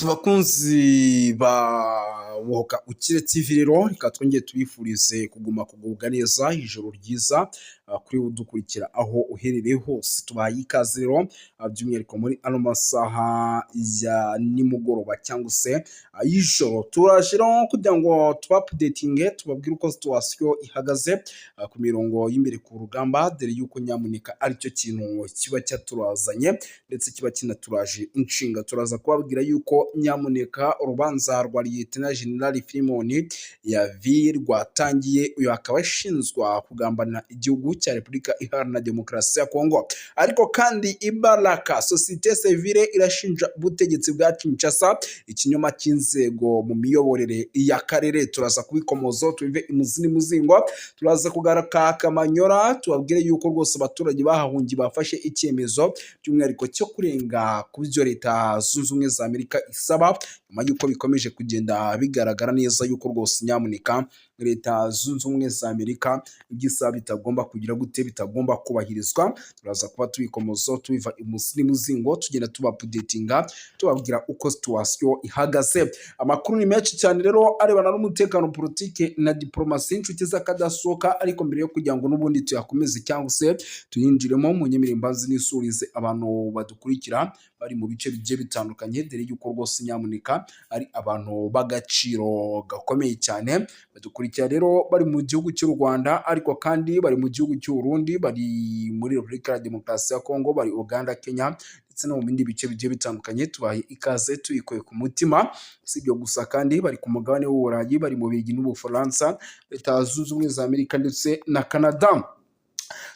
Yes, bakunzi ba Bohoka Ukire TV, rero reka twongere tubifurize kuguma kugubwa neza, ijoro ryiza kuri udukurikira aho uherereye hose. Tubahaye ikaze rero by'umwihariko muri ano masaha ya nimugoroba cyangwa se y'ijoro. Turashyiraho kugira ngo tubaupdatinge, tubabwire uko situation ihagaze ku mirongo y'imbere ku rugamba, dore yuko nyamuneka aricyo kintu kiba cyaturazanye ndetse kiba kinaturaje inshinga. Turaza kubabwira yuko nyamuneka urubanza rwa Lieutenant General Philemon Yavi rwatangiye. Uyu akaba ashinjwa kugambanira igihugu cya Repubulika Iharanira Demokarasi ya Kongo. Ariko kandi ibaraka société civile irashinja ubutegetsi bwa Kinshasa ikinyoma cy'inzego mu miyoborere y'akarere. Turaza kubikomozaho, tubive imuzi n'umuzingo. Turaza kugaruka Kamanyora, tubabwire yuko rwose abaturage bahahungiye bafashe icyemezo by'umwihariko cyo kurenga ku byo Leta Zunze Ubumwe za Amerika isaba, nyuma y'uko bikomeje kugenda bigaragara neza yuko rwose nyamuneka Leta Zunze Ubumwe za Amerika ibyo isaba bitagomba kugira gute, bitagomba kubahirizwa. Turaza kuba tubikomozaho, tubiva imuzi n'umuzingo, tugenda tubaupdatinga, tubabwira uko situation ihagaze. Amakuru ni menshi cyane rero arebana n'umutekano, politike na diplomasi, inshuti z'akadasohoka. Ariko mbere yo kugira ngo n'ubundi tuyakomeze cyangwa se tuyinjiremo, mu nyemerere nisurize abantu badukurikira bari mu bice bigiye bitandukanye, dore yuko rwose nyamuneka ari abantu b'agaciro gakomeye cyane. Badukurikira rero bari mu gihugu cy'u Rwanda, ariko kandi bari mu gihugu cy'u Burundi, bari muri Repubulika ya Demokarasi ya Kongo, bari Uganda, Kenya ndetse no mu bindi bice bigiye bitandukanye. Tubahaye ikaze tuyikuye ku mutima. Si ibyo gusa kandi, bari ku mugabane w'Uburayi, bari mu Bubiligi n'Ubufaransa, Leta Zunze Ubumwe za Amerika ndetse na Canada.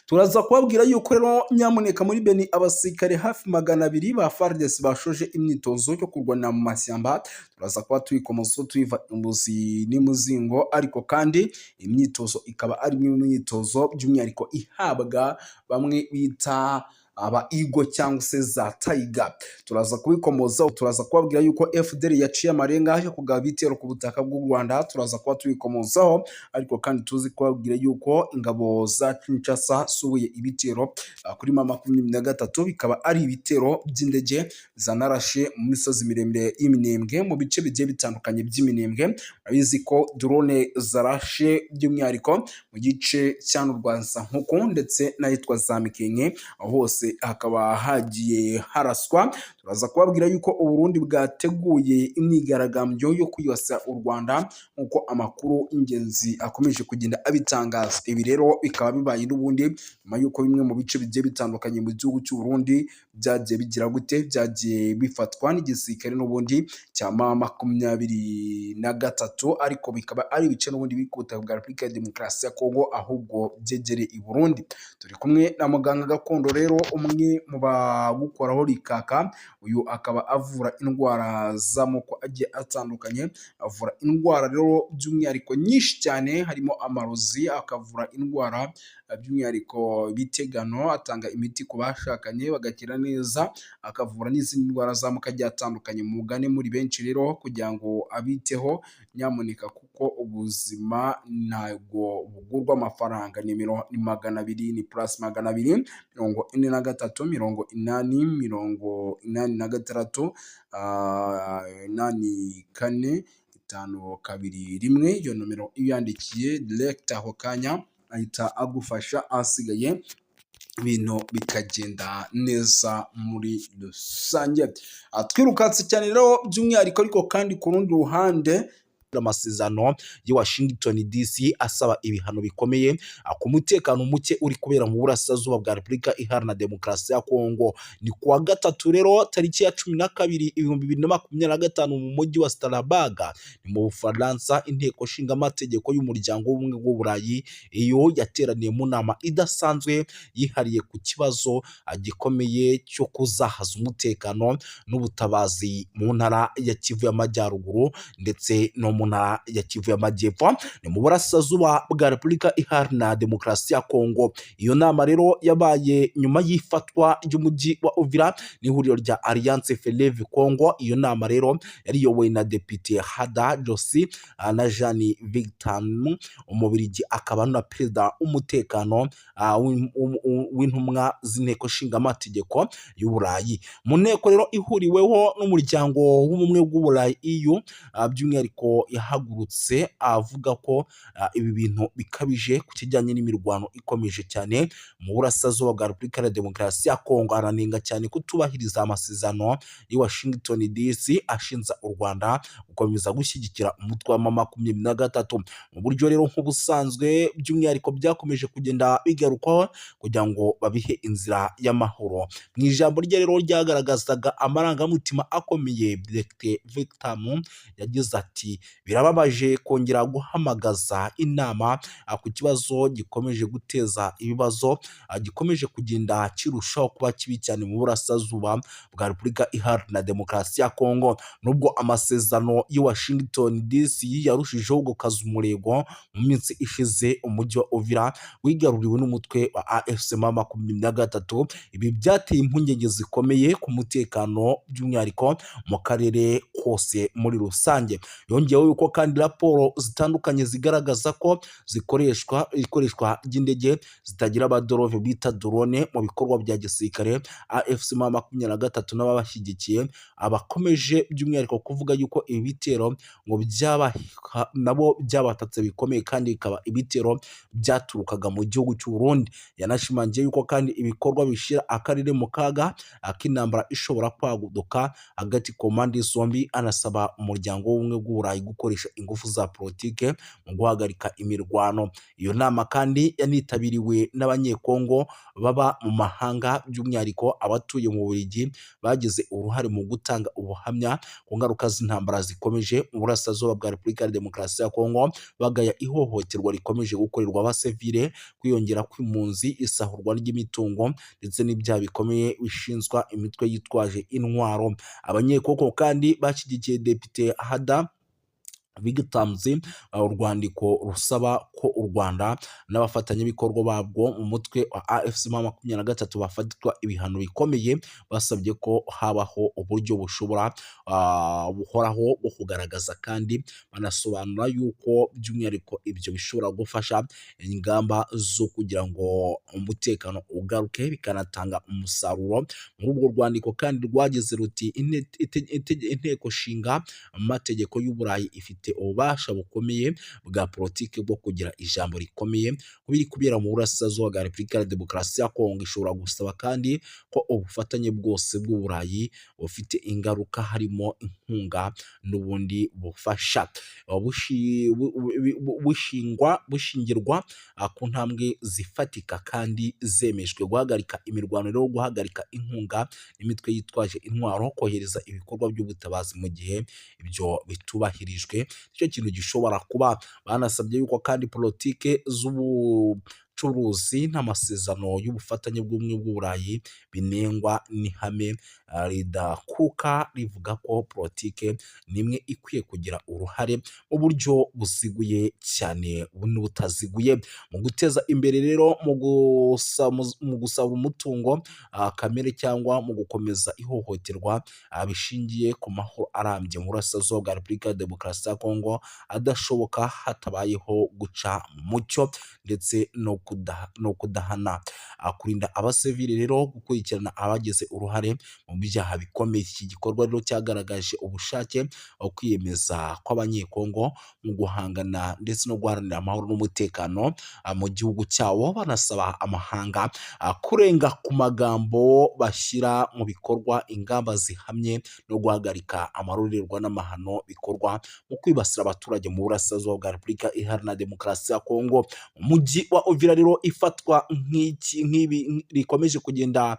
Turaza kubabwira yuko rero nyamuneka muri Beni abasirikare hafi 200 ba FARDC bashoje imyitozo yo kurwanira mu mashyamba. Turaza kuba tuyikomoza, tuyiva imuzi n'imuzingo. Ariko kandi imyitozo ikaba ari imwe mu myitozo by'umwihariko ihabwa bamwe bita aba Eagle cyangwa se za Tiger. Turaza kubikomoza. Turaza kubabwira yuko FDLR yaciye amarenga yo kugaba ibitero ku butaka bw'u Rwanda. Turaza kuba tubikomozaho. Ariko kandi tuzi kubabwira yuko ingabo za Kinshasa zubuye ibitero kuri M23, bikaba ari ibitero by'indege zanarashe mu misozi miremire y'Iminembwe, mu bice bigiye bitandukanye by'Iminembwe. Urabizi ko drone zarashe by'umwihariko mu gice cya Nkurwanza-Nkuku ndetse n'ahitwa za Mikenke, aho hose hakaba hagiye haraswa. Turaza kubabwira yuko Uburundi bwateguye imyigaragambyo yo kwibasira u Rwanda, nk'uko amakuru y'ingenzi akomeje kugenda abitangaza. Ibi rero bikaba bibaye n'ubundi nyuma y'uko bimwe mu bice bigiye bitandukanye mu gihugu cy'u Burundi byagiye bigira gute, byagiye bifatwa n'igisirikare n'ubundi cya M23, ariko bikaba ari ibice n'ubundi biri ku butaka bwa Repubulika ya Demokarasi ya Kongo, ahubwo byegereye i Burundi. Turi kumwe na muganga gakondo rero, umwe mu bagukoraho rikaka. Uyu akaba avura indwara z'amoko agiye atandukanye. Avura indwara rero by'umwihariko nyinshi cyane, harimo amarozi, akavura indwara by'umwihariko bitegano, atanga imiti ku bashakanye bagakira neza, akavura n'izindi ndwara z'amoko agiye atandukanye. Mugane muri benshi rero kugira ngo abiteho nyamuneka, kuko ubuzima ntabwo bugurwa amafaranga. Nimero ni 200, ni +243 80 86 84 5 2 1. Iyo nomero iyo uyandikiye direct ako kanya ahita agufasha, ahasigaye ibintu bikagenda neza muri rusange. Twirukanse cyane rero by'umwihariko. Ariko kandi ku rundi ruhande, amasezerano y'i Washington DC asaba ibihano bikomeye ku mutekano muke uri kubera mu burasirazuba bwa Repubulika Iharanira Demokarasi ya Kongo. Ni kuwa gatatu rero tariki ya 12 2025, mu mujyi wa Strasbourg, ni mu Bufaransa, inteko nshingamategeko y'Umuryango w'Ubumwe bw'Uburayi iyo yateraniye mu nama idasanzwe yihariye ku kibazo gikomeye cyo kuzahaza umutekano n'ubutabazi mu ntara ya Kivu y'Amajyaruguru ndetse no mu ntara ya Kivu y'Amajyepfo, ni mu burasirazuba bwa Repubulika Iharanira Demokarasi ya Kongo. Iyo nama rero yabaye nyuma y'ifatwa ry'umujyi wa Uvira n'ihuriro rya Alliance Fleuve Congo. Iyo nama rero yari iyobowe na Depite Hada Josi na Jean Victor, Umubirigi akaba na perezida w'umutekano w'intumwa z'inteko nshingamategeko y'Uburayi. Mu nteko rero ihuriweho n'umuryango w'Ubumwe bw'Uburayi, EU, by'umwihariko yahagurutse avuga ko ibi bintu bikabije ku kijyanye n'imirwano ikomeje cyane mu burasirazuba bwa Repubulika ya Demokarasi ya Kongo. Aranenga cyane kutubahiriza amasezerano y'i Washington DC ashinja u Rwanda gukomeza gushyigikira umutwe wa M23 mu buryo rero nk'ubusanzwe, by'umwihariko byakomeje kugenda bigarukwaho kugira ngo babihe inzira y'amahoro. Mu ijambo rye rero ryagaragazaga amarangamutima akomeye, Dr Victor yagize ati: "Birababaje kongera guhamagaza inama ku kibazo gikomeje guteza ibibazo, gikomeje kugenda kirushaho kuba kibi cyane mu burasirazuba bwa Repubulika Iharanira Demokarasi ya Kongo." Nubwo amasezerano y'i Washington DC yarushijeho gukaza umurego, mu minsi ishize umujyi wa Uvira wigaruriwe n'umutwe wa AFC M23. Ibi byateye impungenge zikomeye ku mutekano, by'umwihariko mu karere kose muri rusange. Yongeyeho yuko kandi raporo zitandukanye zigaragaza ko zikoreshwa ikoreshwa ry'indege zitagira abadereva bita drone mu bikorwa bya gisirikare. AFC M23 n'ababashyigikiye abakomeje by'umwihariko kuvuga yuko ibi bitero ngo byaba nabo byabatatse bikomeye, kandi bikaba ibitero byaturukaga mu gihugu cy'u Burundi. Yanashimangiye yuko kandi ibikorwa bishyira akarere mu kaga k'intambara ishobora kwaduka hagati ku mpande zombi, anasaba umuryango w'Ubumwe bw'Uburayi gukoresha ingufu za politike mu guhagarika imirwano. Iyo nama kandi yanitabiriwe n'Abanyekongo baba mu mahanga, by'umwihariko abatuye mu Bubiligi, bagize uruhare mu gutanga ubuhamya ku ngaruka z'intambara zikomeje mu burasirazuba bwa Repubulika ya Demokarasi ya Kongo, bagaya ihohoterwa rikomeje gukorerwa abasivile, kwiyongera kw'impunzi, isahurwa ry'imitungo ndetse n'ibyaha bikomeye bishinzwa imitwe yitwaje intwaro. Abanyekongo kandi bashyigikiye Depite Hada Bigitamzi urwandiko rusaba ko u Rwanda n'abafatanyabikorwa babwo mu mutwe wa AFC M23 bafatirwa ibihano bikomeye. Basabye ko habaho uburyo bushobora buhoraho bwo kugaragaza, kandi banasobanura yuko by'umwihariko ibyo bishobora gufasha ingamba zo kugira ngo umutekano ugaruke, bikanatanga umusaruro. Muri urwo rwandiko kandi rwagize ruti: "Inteko nshinga amategeko y'Uburayi ifite ububasha bukomeye bwa politiki bwo kugira ijambo rikomeye ku biri kubera mu burasirazuba bwa Repubulika ya Demokarasi ya Kongo. Ishobora gusaba kandi ko ubufatanye bwose bw'Uburayi bufite ingaruka, harimo inkunga n'ubundi bufasha, bushingirwa ku ntambwe zifatika kandi zemejwe: guhagarika imirwano rero, guhagarika inkunga imitwe yitwaje intwaro, kohereza ibikorwa by'ubutabazi. Mu gihe ibyo bitubahirijwe, nicyo kintu gishobora kuba." Banasabye yuko kandi politike z'ubucuruzi n'amasezerano y'ubufatanye bw'Ubumwe bw'Uburayi binengwa n'ihame ridakuka rivuga ko politike nimwe ikwiye kugira uruhare mu buryo buziguye cyane n'ubutaziguye mu guteza imbere rero mu gusaba umutungo kamere cyangwa mu gukomeza ihohoterwa bishingiye ku mahoro arambye mu burasirazuba bwa Repubulika ya Demokarasi ya Kongo adashoboka hatabayeho guca mu mucyo ndetse no kudahana, kurinda abasivili rero, gukurikirana abagize uruhare mu byaha bikomeye. Iki gikorwa rero cyagaragaje ubushake, kwiyemeza kw'Abanyekongo mu guhangana ndetse no guharanira amahoro n'umutekano mu gihugu cyabo, banasaba amahanga kurenga ku magambo bashyira mu bikorwa ingamba zihamye no guhagarika amarorerwa n'amahano bikorwa mu kwibasira abaturage mu burasirazuba bwa Repubulika Iharanira Demokarasi ya Kongo. Mu mujyi wa Uvira rero, ifatwa nk'iki nk'ibi rikomeje kugenda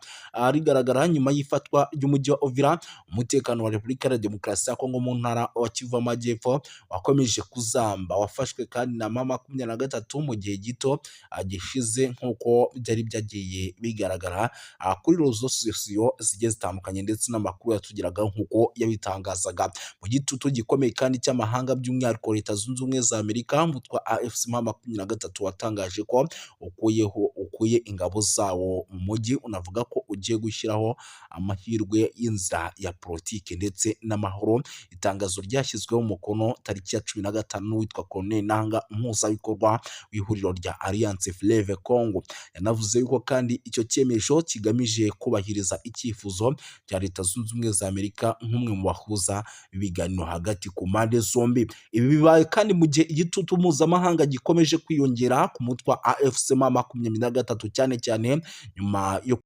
rigaragara nyuma y'ifatwa Ifatwa ry'umujyi wa Uvira, umutekano wa Repubulika ya Demokarasi ya Kongo mu ntara wa Kivu Amajyepfo wakomeje kuzamba. Wafashwe kandi na M23 mu gihe gito gishize, nk'uko byari byagiye bigaragara kuri réseaux sociaux zigiye zitandukanye, ndetse n'amakuru yatugeragaho nk'uko yabitangazaga. Mu gitutu gikomeye kandi cy'amahanga, by'umwihariko Leta Zunze Ubumwe za Amerika, umutwe wa AFC M23 watangaje ko ukuyeho ukuye ingabo zawo mu mujyi, unavuga ko ugiye gushyiraho amahirwe y'inzira ya politiki ndetse n'amahoro. Itangazo ryashyizweho umukono tariki ya 15 n'uwitwa Corneille Nanga, umuhuzabikorwa w'ihuriro rya Alliance Fleuve Congo. Yanavuze yuko kandi icyo cyemezo kigamije kubahiriza icyifuzo cya Leta Zunze Ubumwe za Amerika nk'umwe mu bahuza ibiganiro hagati ku mpande zombi. Ibi bibaye kandi mu gihe igitutu mpuzamahanga gikomeje kwiyongera ku mutwe wa AFC M23, cyane cyane nyuma yo